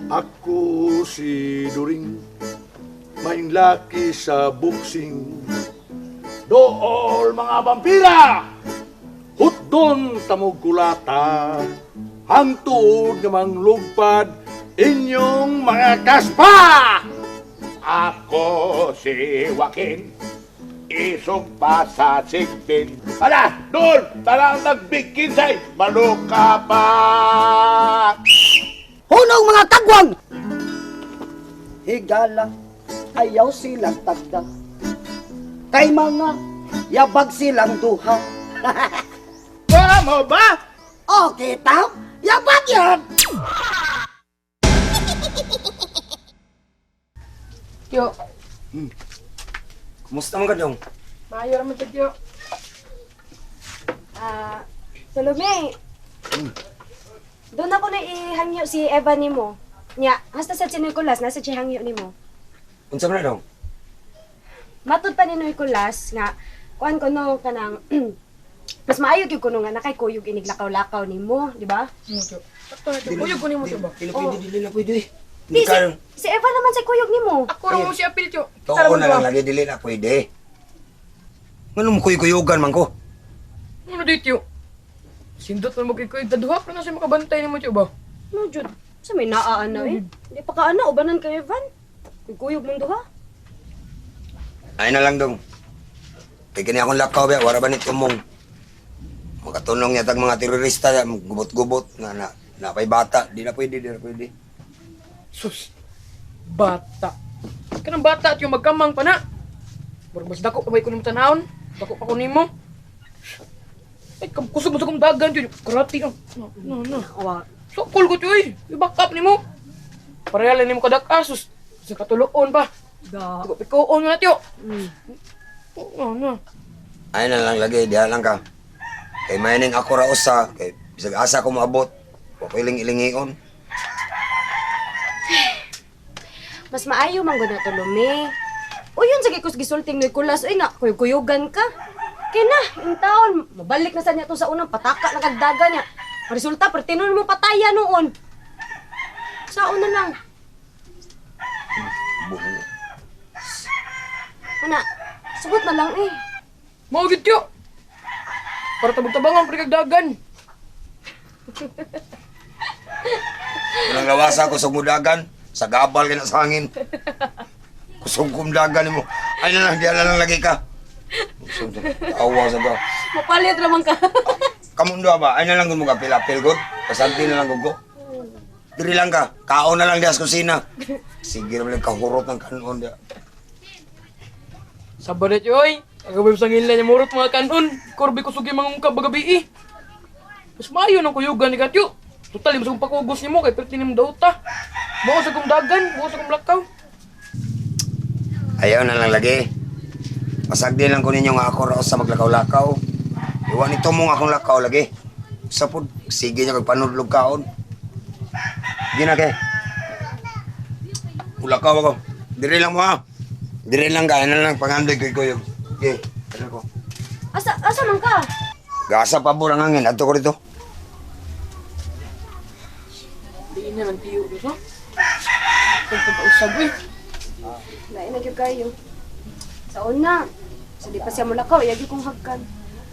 Ako si During, maing laki sa boxing. Dool mga vampira! Hutdon tamog kulata, hangtuod nga manglugpad inyong mga kaspa! Ako si Joaquin, isog pa sa sigbin. Ala, doon, tarang nagbikinsay, maluka pa! Hunong mga kagwang! Higala, ayaw silang tagda. Kay mga yabag silang duha. Tama ba? Okay, tao, yabag yan! Yo, Kumusta man ka dong? maayo raman sa Tiyo. Ah, Salome. Doon ako na ihangyo si Eva nimo. Nya, hasta sa si Nicolas, nasa si hangyo nimo. Unsa man na dong? Matud pa ni Nicolas nga kuan ko no kanang mas maayo gyud kuno nga nakay kuyog inig lakaw-lakaw nimo, di ba? Mo, Tiyo. Sakto na, Tiyo. Kuyog ko nimo, Tiyo ba? Dili pwede, dili na pwede. Di, si Eva naman sa kuyog nimo. Ako ra mo si Apil, Tiyo. Tuo na lang lagi dili na pwede. Nganong kuyog-kuyugan man ko? Ano di, Tiyo? Sindot man mo kay kuyog taduha, pero na siya makabantay nimo, Tiyo ba? No jud, sa may naa ana eh. Di pa ka ana ubanan kay Evan. Kuyog mong duha. Ay na lang dong. Kay kini akong lakaw ba, wara ba ni tumong. Makatunong yatag mga terorista, gubot-gubot na na napay bata, di na pwede, di na pwede. Sus. Bata. Kanang bata, Tiyo, magkamang pa na. Murag mas dako pa may kuno tanawon. Dako pa ko nimo. Ay, kusog mo sa kong dagan, Tiyo. Karate ang. No, no, no. Wa. Sukol ko, Tiyo, eh. I-back up nimo. Pareha lang nimo kadak-a, sus. Sa katuloon pa. Da. Tugo pikoon na, Tiyo. Mm. Oo, na. Ay na lang lagi, diha lang ka. Kay mayaning ako ra usa, kay bisag asa ko moabot. Wa ko iling-ilingion. Mas maayo man gud na to Lume. Uyon sige kus gisulting ni Nicolas, uy nga kuyog-kuyugan ka. Kay na, in taon, mabalik na sa niya to sa unang pataka na kagdaga niya. Ang resulta, pertinon mo pataya noon. Sa una lang. Buhong. Ana, sugot na lang eh. Mao gid tiyo. Para tabog-tabangan pre kagdagan. Walang lawasa ko sa mudagan, sa gabal kay na sa hangin. Kusog kong dagan nimo. Ay na lang, diha na lang lagi ka. Kusog awa sa ba. Mapalit naman ka. Kamundo ba? Ay na lang mo ka apil god. Pasanti na lang ko. Diri lang ka. Kaon na lang diha sa kusina. Sige ra lang kahurot ng kanon diha. Sabad tiyo oy. Agawin sa ngila niya murot mga kanon. Korbi kusog yung mga ungkab bagabi eh. Mas maayo nang kuyugan ni ka tiyo. Total mas kong pakugos nimo kay perti nimo dauta. Mao sa kong dagan, mao sa kong lakaw. Ayaw na lang lagi. Pasagdi lang ko ninyo nga ako ra sa maglakaw-lakaw. Iwan nito mong akong lakaw lagi. Sa pod, sige niya kag panudlog kaon. Gina kay. Ulakaw ako. Diri lang mo ha. Diri lang ka, ano lang pangandoy koy kuyog. Okay, ano ko. Asa man ka? Gasa pa ang hangin adto ko dito. Di na lang tiyo do so. Kung pagkausab eh. Lain na gyud kayo. Sa una, sa di pa siya mulakaw, iya gyud kong hagkan.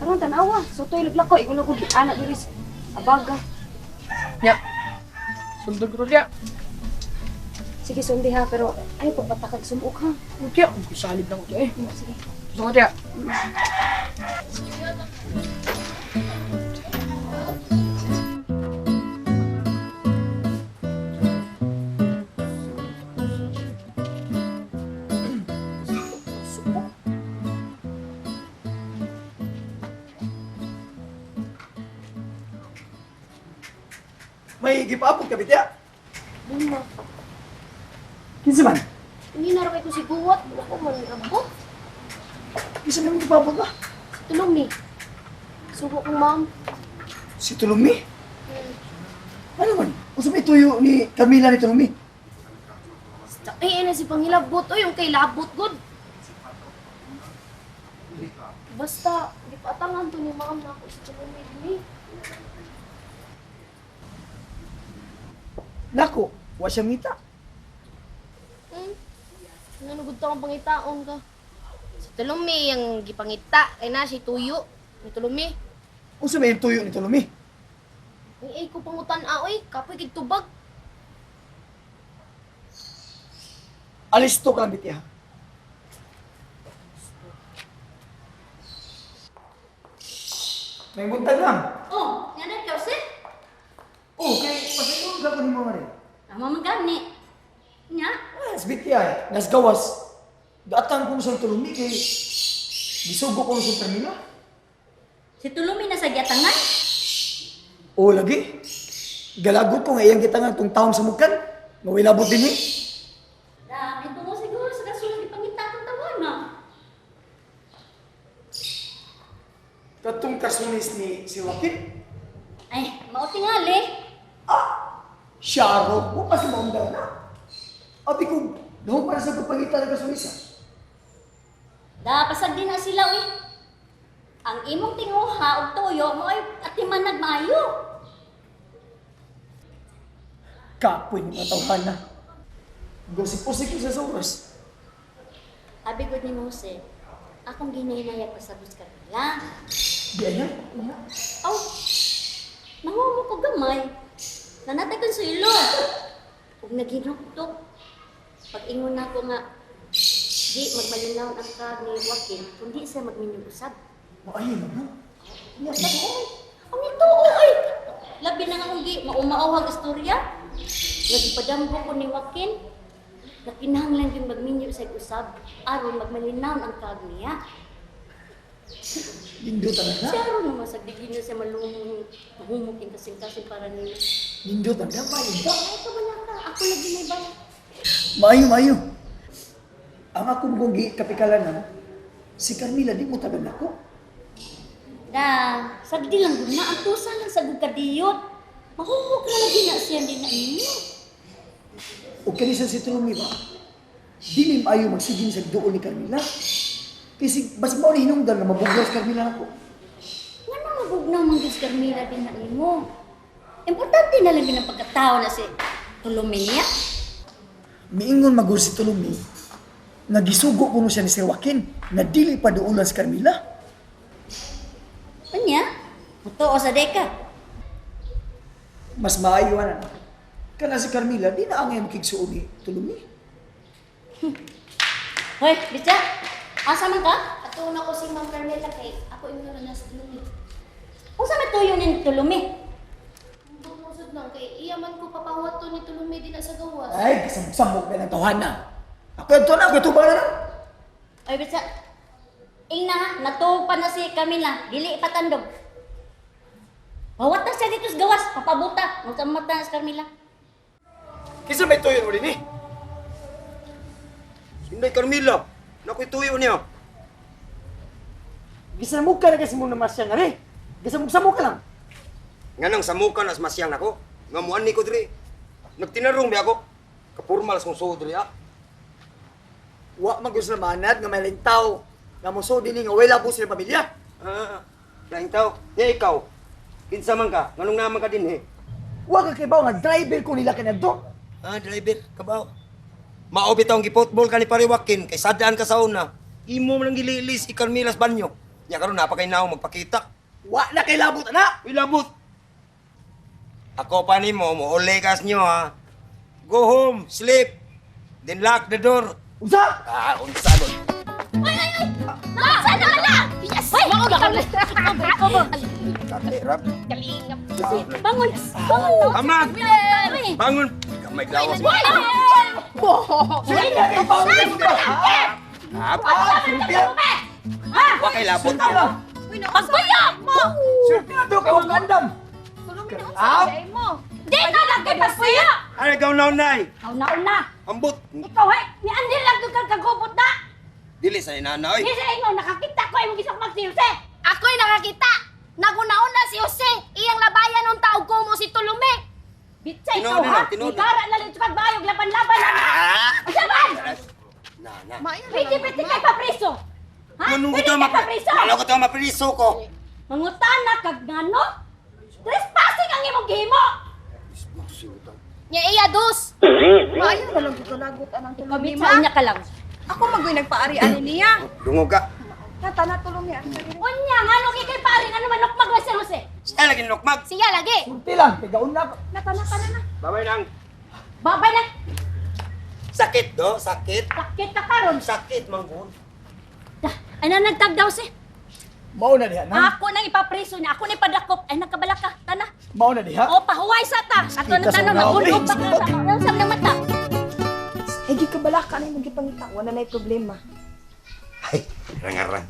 Karon tan-awa, sutoy laglakaw, ingon ako gianak diri sa abaga. Nya. Sundod ko to tiya. Sige, sundi ha, pero ay pagpatakag sumok ha. Tiya, salib na ko tiya eh. Sige. Gusto ko tiya. May gipaabot ka bitya. Lima. Kinsa man? Hindi na rin ko si Guwat. Ako man abot. Kinsa man gipaabot ba? Tulong ni. Subo kong ma'am. Si Tulumi. Ano man? Unsa may tuyo ni Camila ni Tulumi? Ay, na si Pangilabot. Oy, yung kay Labot, good. Basta, di pa atangan to ni ma'am na ako si Tulong ni. Nako, Wa siya ngita. Ano gud akong pangitaon ka? Si Tulumi ang gipangita kay na si Tuyo. Ni Tulumi. Unsa may tuyo ni Tulumi? Ay, ay ko pangutan a oy, kapoy kig tubag. Alisto ka lang biti ha. May buntag lang. Oh, nga na ikaw, sir. Oh, kay pasayon ka ko ni mga rin. Tama man gani. Nya? Ah, biti ay, nasgawas. Datang ko sa Tulumi kay gisugo ko sa Carmila. Si Tulumi na sa giatangan. Oo lagi. Galagot ko nga iyang gitangan tong taong sa mukan. Nga way labot dinhi. Dami tungo siguro sa kasulang gipangita kong tawa na. Katong kasunis ni si Joaquin. Ay, mao tingali. Syaro mo pa sa maundang na. Abi ko, doon para sa pagpangita ng kasunisa. Da pasag din na sila uy. Ang imong tinguha og tuyo mo ay atiman nagmaayo. Kapoy ni matawhan na. Gosip-usik ko sa oras. Abi gud ni Mose. Akong ginahinayag pasabot Carmela. Di ay na. Aw, nangumo ko gamay. Nanatay kong suilo. Ug naginuktok. Pag ingon na ko nga, di magmalinaw ang kag ni Joaquin, kundi siya magminyong usab. Maayo na no? Ang ito, oy! Labi na nga kung di, maumauhag istorya. Nagipadamgo ko ni Joaquin. Nakinahanglan yung magminyo sa usab, aron magmalinaw ang kag niya. Nindot na na. Siya aron naman sa digin na siya malumong, mahumok yung kasing-kasing para niya. Nindot na na. Maayo ba? Ay, kabala ka. Ako lagi may bala. Maayo, maayo. Ang akong kong kapikalanan, si Carmila di mo tagal nako. Da, sagdi lang gud na. Ang tusa lang sa gugkadiyot. Mahumok na lagi na siya din na inyo. O kani sa si Tulumi ba? Dili maayo magsigin sa duol ni Carmila. Kasi bas mao ni hinungdan nga mabugnaw si Carmila nako. Nga na mabugnaw man gyud si Carmela din na nimo. Importante na lang din ang pagkatao na si Tuluminia. Miingon magul si Tulumi, nagisugo kuno siya ni Sir Joaquin na dili pa duolan si Carmila. Unya, mutuo sa deka. Mas maayo ana. Kana si Carmila di na angay makigsuon ni Tulumi. Hoy, bitsa. Asa man ka? Ato na ko si Ma'am Carmela kay ako ingon na sa Tulumi. Unsa may tuyo ni Tulumi? Bungusod lang kay iya man ko papahuwato ni Tulumi din na sa gawas. Ay, kasamok na ng tawhan na. Ako ito na, ako ito ba na na? Oy, bitsa. Ingna ha, natuo pa na si Camila, dili ipatandog. Bawat na siya dito sa gawas, papabuta. Unsa mata si Carmela? Kisa may tuyo mo din eh. Inday Carmila, nakoy tuyo niya. Gisamok ka na kasi mo naman siya nga rin. Gisamok-samok ka lang. Nganong samukan as masyang nako. Nga muan ni ko diri. Nagtinarong bi ako. Kapurmal sa kong suod diri ah. Wa man gusto na manad nga may tao. Nga mo so din nga wala po sila pamilya. Ah, laing tao. Nya ikaw. Kinsa man ka? Nganong naman ka dinhi? Wa ka kay nga driver ko nila kanadto. Ah, driver, kabaw. Mao bitaw ang gipotball ka ni Pariwakin kay sadaan ka sa una. Imo man lang gililis i Carmilas banyo. Nya karon napakay naong magpakita. Wa na kay labot ana. Uy, labot. Ako pa nimo, mo kas nyo ha. Go home, sleep. Then lock the door. Unsa? Ah, unsa gud. Ay, ay, ay! Sa na ala! Yes! Hoy! Katerap. Bangon! Bangon no! Amag! Ay! Bangon! May gawas mo. Ah, wa kay labot. Pagbuyo mo! Swerte na to kay wa kandam. Ah, Di na lang kay pagbuyo! Ay, gaw naunay. Ikaw na una! Ambot. Ikaw eh! Ni Andy lang doon kang kagubot na! Dili sa inana oy. Di sa ingon, nakakita ko imong gisok si Jose! Ako'y nakakita. Nagunaon na si Jose. Iyang labayan ng taog ko mo si Tulumi. Bitsa ikaw Tinuod na ha! lang, tinuod na. Igara na lang kag bayog laban-laban! Ah! Unsa man? Na na. Pwede pwede kay papriso! Ha? Manong Pwede ko kay papriso! Malo ko to mapriso ko. Mangutana kag ngano? Trespassing ang imong gihimo! Nya iya dos. Maayo na lang gud lagot anang tulumi Kamit ma. sa unya ka lang. Ako magoy nagpaari-ani niya. Dungog ka. Nata na tulumi ang sarili. Unya ngano kay kay pare ngano manok magla si Jose. Siya lagi nukmag. Siya lagi. Sulti lang, kay gaon na. Nata na na na. Babay nang. Babay na Sakit do, sakit. sakit ka karon. Sakit manggod. Ay na nagtagdaw si. Mao na diha na. Ako nang ipapreso niya, ako na ipadakop. Ay nagkabala ka, tana. Mao na diha. O pahuway sa ta. Ato na Kita sa tanan una. magulog pa ka sa sa nang mata. Ay gikabala ka na imong gipangita, wala na problema. Ay, rangarang.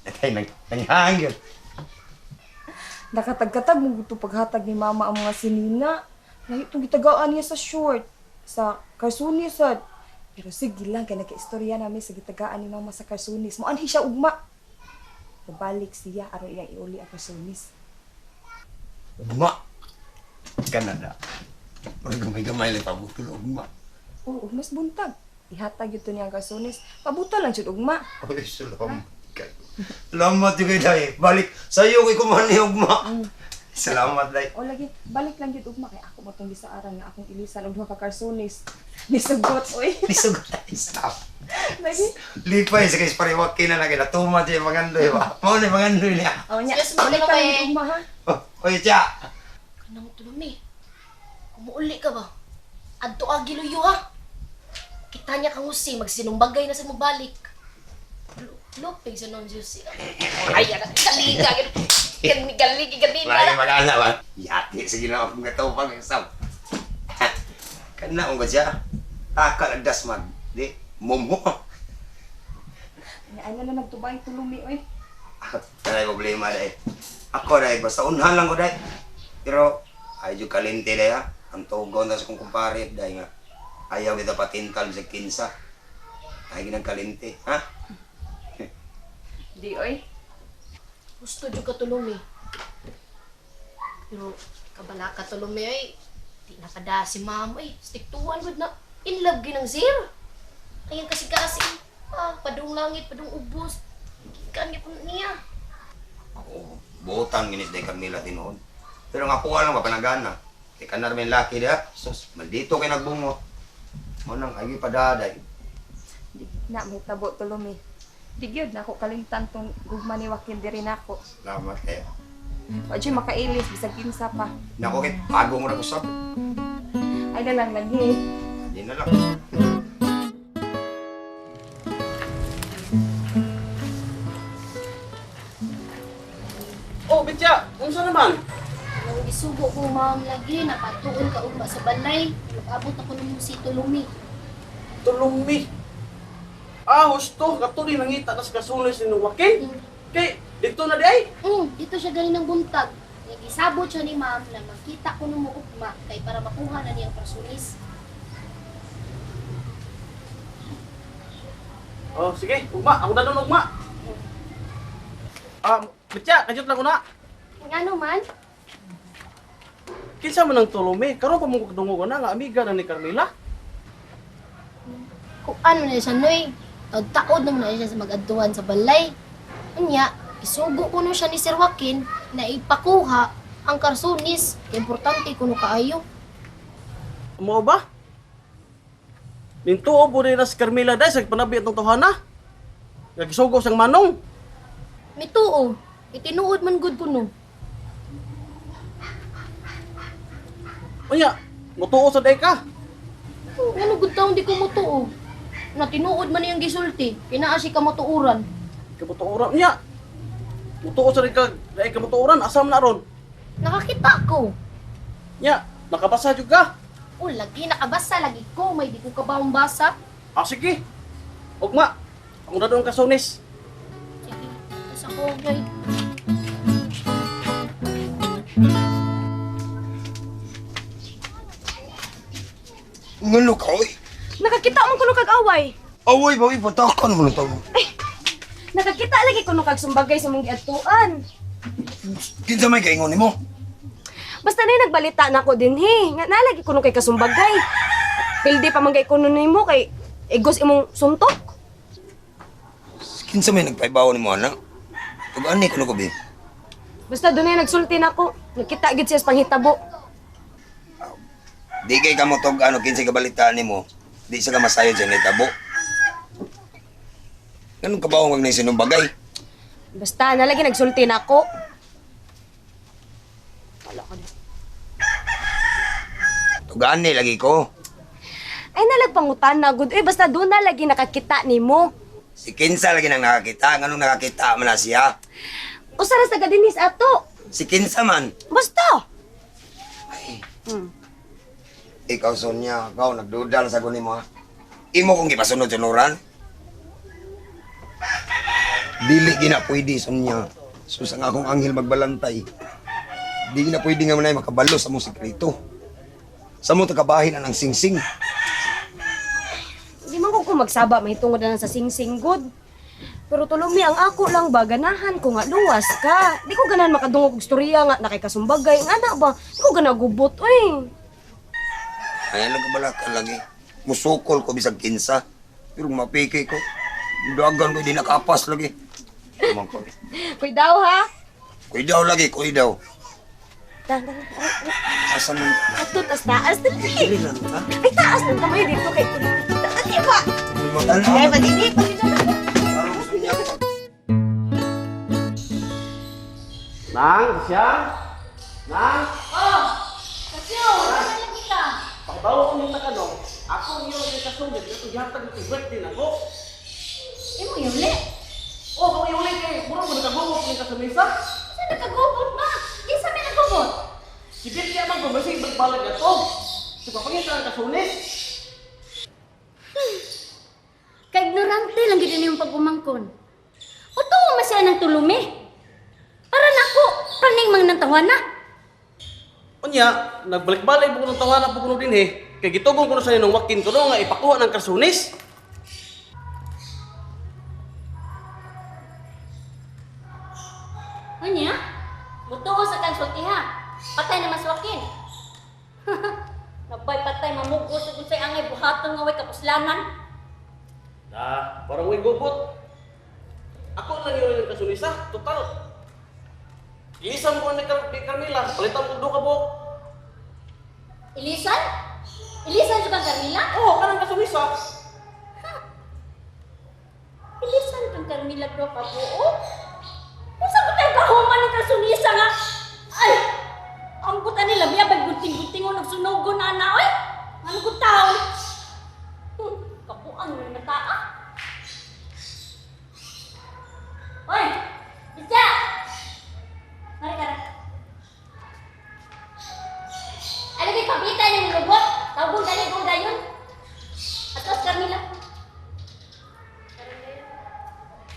Atay nang nanghangil. Nakatagkatag mo gusto paghatag ni mama ang mga sinina. Lahi itong gitagaan niya sa short, sa karsunis sad. Pero sige lang, kay nagka-istorya namin sa gitagaan ni mama sa karsunis. Moanhi siya ugma. Mabalik siya aron iyang iuli ang karsunis. Ugma. Canada. Pero gamay-gamay lang pabutol ugma. Oo, mas buntag. Ihatag yun to niya ang karsunis. Pabuta lang jud ugma. Oy, salamat kayo. Salamat yung kay Day. Balik, sa'yo kay kumani ugma. Salamat, Day. O lagi, balik lang jud ugma kay ako mo tong gisaaran nga akong ilisan og duha ka karsunis. Nisugot oy. Lisugot tayo sa Lagi. Lipay sa kay pariwaki na lagi. Natuma siya yung mangandoy ba? Mao na yung mangandoy niya. O nya, Excuse me, balik ka lang Tulumi. jud ugma ha. Oh, oy, siya. Kanang tulumi. Kumuuli ka ba? Adto agiluyo ha. Kita niya kang Jose, magsinumbagay na sa magbalik. Lupig sa non Jose. Ay, ana, galiga. Gani, gali, gani, Mali magana ba? Yati, sige na akong katupang yung sam. Kana ba siya? Taka nagdasmag. Di, mumho. Nya ay na nagtubay tulumi oy. Kanay problema dai. Ako dai basta unhan lang ko dai. Pero ay jud kalente dai ha. Ang tugon na sa kong kumpare dai nga. Ayaw kita patintal sa kinsa. Ay ginang kalente, ha? Di oy. Gusto jud ka tulumi. Pero kabala ka tulumi ay di na kada si ma'am ay stiktuan gud na in love ginang sir. Ayan kasi kasi ah padung langit padung ubos. Gikan gyud niya. Ako, butan ginis dai Carmela tinuod. Pero nga kuha lang mapanagana. Kay kanar may laki dia, sus, maldito kay nagbungot. Mo nang ay padaday. Di na may tabo tulumi. Di gyud na ako kalimtan tong gugma ni Joaquin diri nako. Salamat kayo. Wa jud makailis bisag kinsa pa. Nako kay pagong ra usab. Ay na lang lagi. Di na lang. Oh, Bitya, unsa naman? Nang gisugo ko ma'am lagi napatuon ka ugma sa balay. Nag-abot ako nung si Tulumi. Tulumi. Ah, husto, kato ni nangita tas kasunis ni Joaquin. Kay dito na di ay. Dito siya galing ng buntag. Nagisabot siya ni ma'am na makita ko nung ugma kay para makuha na niya ang karsunis. Oh, sige, ugma, ako na doon ugma. Ah, Bitya, kadyot lang ko na. Ngano man? Kinsa man ang Tulumi? Karon pa mo kadungog na nga amiga na ni Carmela. Kung ano na siya noy, taod naman na siya sa mag-adtuan sa balay. Unya, isugo ko no siya ni Sir Joaquin na ipakuha ang karsunis. Importante kuno kaayo. Mo ba? Nintuo po rin na si Carmela dahil sa panabi atong tawhana. Nagisugo sang manong. Mituo, itinuod man gud kuno. Unya, mutuo sa day ka. Ngano gud taon di ko mutuo. Na tinuod man niyang gisulti, kinaa si kamatuoran. Kamutuoran niya. Mutuo sa day ka, day kamutuoran, asam na ron. Nakakita ko. Nya, nakabasa jud ka. O lagi nakabasa lagi ko, may di ko kabawang basa. Ah, sige. Ugma, ako na doon kasunis. Sige, tas ako guide. Ngano ka oy? Nakakita man kuno kag away. Away ba oy patakan mo nang tawo. Nakakita lagi kuno kag sumbagay sa mong giadtuan. Kinsa may kaingon nimo? Basta na nagbalita na ako dinhi. Nga nalagi kuno kay kasumbagay. Pildi pa man kay kuno nimo kay igos imong suntok. Kinsa may nagpaibaw nimo ana? Pag ani kuno ko bi. Basta dunay nagsulti nako. Nakita gid siya sa panghitabo. Di kay kamo tog ano kinsay kabalitaan nimo, di sa ka masayod sa nitabo. Ganun ka ba ang sinumbagay? Basta na lagi nagsulti na ako. Wala ko na. Tugaan ni lagi ko. Ay nalagpangutan na gud. Uy, basta doon na lagi nakakita nimo. Si Kinsa lagi nang nakakita, nganong nakakita man na siya. Usa ra sa gadinis ato. Si Kinsa man. Basta. Ikaw Sonia, ikaw nagduda lang sa guni mo ha. Imo kong gipasunod-sunuran. Dili gina pwede Sonia. Sus ang akong anghel magbalantay. Di gina pwede nga manay makabalo sa mong sekreto. Sa mong takabahin ang singsing. Di man ko magsaba mahitungod na lang sa singsing gud. Pero tulumi ang ako lang ba ganahan ko nga luwas ka. Di ko ganahan makadungog og istorya nga nakikasumbagay nga ana ba. Di ko gana gubot oy. Ay, alam ko bala ka lagi. Musukol ko bisag kinsa. Pero mapiki ko. Dagan ko di nakapas lagi. Amang ko. Kuidaw ha. Kuidaw lagi, kuidaw. Ta, ta, ta. Asa man? Ato tas taas dali. Dili lang, ha? Ay taas ng kamay dito kay Dali ba? Tanaw. Ay, madili pa dito. Nang, siya? Nang? Oh, Kasyo, ano lagi ka? Pakibawa ko nung takanong, ako ang iyong yung kasunod, ito yatag ng birthday na ko. Imo yuli. Oh, kung iuli kay, murag mo nakagubot ng kasunisa. Sa nakagubot ba? Di sa may nagubot. Si Birthday man gumising, magbalag na to. Si papangita ang kasunis. Kaignorante lang gid yung pag-umangkon. Uto man siya ng tulumi. Para nako, praning mang nang tawana. Unya, nagbalik-balik po ko ng tawana po ko din eh. Kay gitugon ko na sa ninong wakin ko no, nga ipakuha ng kasunis. Unya, mutuo sa kang sulti ha. Patay na maswakin. Nabay patay mamugos ug unsay angay buhaton nga way kapuslanan. Ah, parang way gubot. Ako lang yun yung kasunisa, total. Iisang ko ni, ni Carmela, palitan ko doon ka buhok. Ilisan? Ilisan sa kang Carmila? Oo, oh, kanang kasunisa. Ilisan kang Carmila bro kabuo. Unsa ko tayo gahuman ng kasunisa nga? Ay! Ang buta nila, biya bag gunting-gunting o nagsunogo na ana, oy! Ano ko tao? Kapuan mo na taa. Oy! Bisya! Mari ka na. Ano kay pabita niyong lubot? Tawag dali kong dayon. Atos Carmila.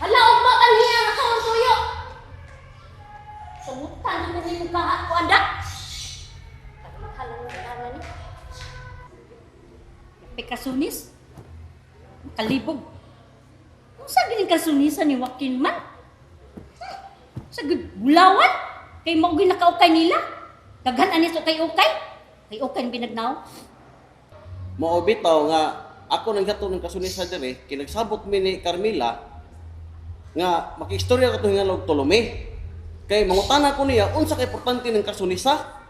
Hala, ugma kanhiya nga kaon tuyo. Samutan na ni mukha ako anda. Pagmakalang na ni. Pekasunis. Kalibog. Unsa gining kasunisa ni Joaquin man? Sa gulawan kay mao gyud nakaukay nila. Daghan ani sa ukay-ukay. Kay ukay ang binagnaw. Mao bitaw nga ako nang gatong ng kasunisa diri, kay nagsabot mi ni Carmela nga makiistorya ka nga og tulume. Kay mangutana ko niya unsa kay importante ng kasunisa.